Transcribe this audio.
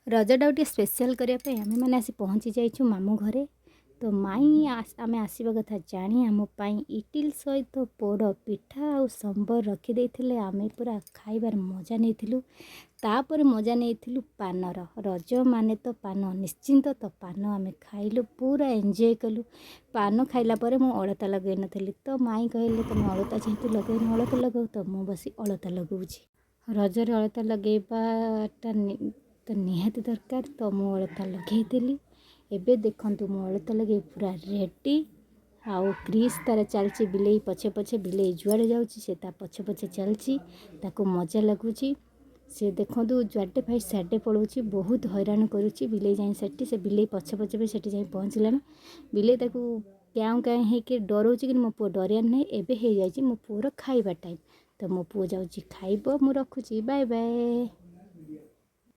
ରଜଟାକୁ ଟିକେ ସ୍ପେଶିଆଲ୍ କରିବା ପାଇଁ ଆମେମାନେ ଆସି ପହଞ୍ଚି ଯାଇଛୁ ମାମୁଁ ଘରେ। ତ ମାଇଁ ଆମେ ଆସିବା କଥା ଜାଣି ଆମ ପାଇଁ ଇଟିଲି ସହିତ ପୋଡ଼ ପିଠା ଆଉ ସମ୍ବର ରଖିଦେଇଥିଲେ। ଆମେ ପୁରା ଖାଇବାର ମଜା ନେଇଥିଲୁ। ତାପରେ ମଜା ନେଇଥିଲୁ ପାନର। ରଜ ମାନେ ତ ପାନ ନିଶ୍ଚିନ୍ତ। ତ ପାନ ଆମେ ଖାଇଲୁ, ପୁରା ଏନ୍ଜୟ କଲୁ। ପାନ ଖାଇଲା ପରେ ମୁଁ ଅଳତା ଲଗାଇ ନଥିଲି, ତ ମାଇଁ କହିଲେ, "ତୁମେ ଅଳତା ଯେହେତୁ ଲଗାଇନ, ଅଳତା ଲଗାଉ।" ତ ମୁଁ ବସି ଅଳତା ଲଗାଉଛି। ରଜରେ ଅଳତା ଲଗାଇବାଟା ତ ନିହାତି ଦରକାର। ତ ମୁଁ ଅଳତା ଲଗାଇଦେଲି। ଏବେ ଦେଖନ୍ତୁ, ମୁଁ ଅଳତା ଲଗାଇ ପୁରା ରେଡ଼ି। ଆଉ କ୍ରିସ୍ ତାର ଚାଲିଛି ବିଲେଇ ପଛେ ପଛେ। ବିଲେଇ ଯୁଆଡ଼େ ଯାଉଛି, ସେ ତା ପଛେ ପଛେ ଚାଲିଛି। ତାକୁ ମଜା ଲାଗୁଛି। ସେ ଦେଖନ୍ତୁ, ଯୁଆଡ଼େ ଭାଇ ସିଆଡ଼େ ପଳାଉଛି, ବହୁତ ହଇରାଣ କରୁଛି। ବିଲେଇ ଯାଇ ସେଠି, ସେ ବିଲେଇ ପଛେ ପଛେ ବି ସେଠି ଯାଇ ପହଞ୍ଚିଲାଣି। ବିଲେଇ ତାକୁ କ୍ୟାଉଁ କ୍ୟାଉଁ ହେଇକି ଡରଉଛି, କିନ୍ତୁ ମୋ ପୁଅ ଡରିବାର ନାହିଁ। ଏବେ ହେଇଯାଇଛି ମୋ ପୁଅର ଖାଇବା ଟାଇମ୍। ତ ମୋ ପୁଅ ଯାଉଛି ଖାଇବ। ମୁଁ ରଖୁଛି, ବାଏ ବାଏ।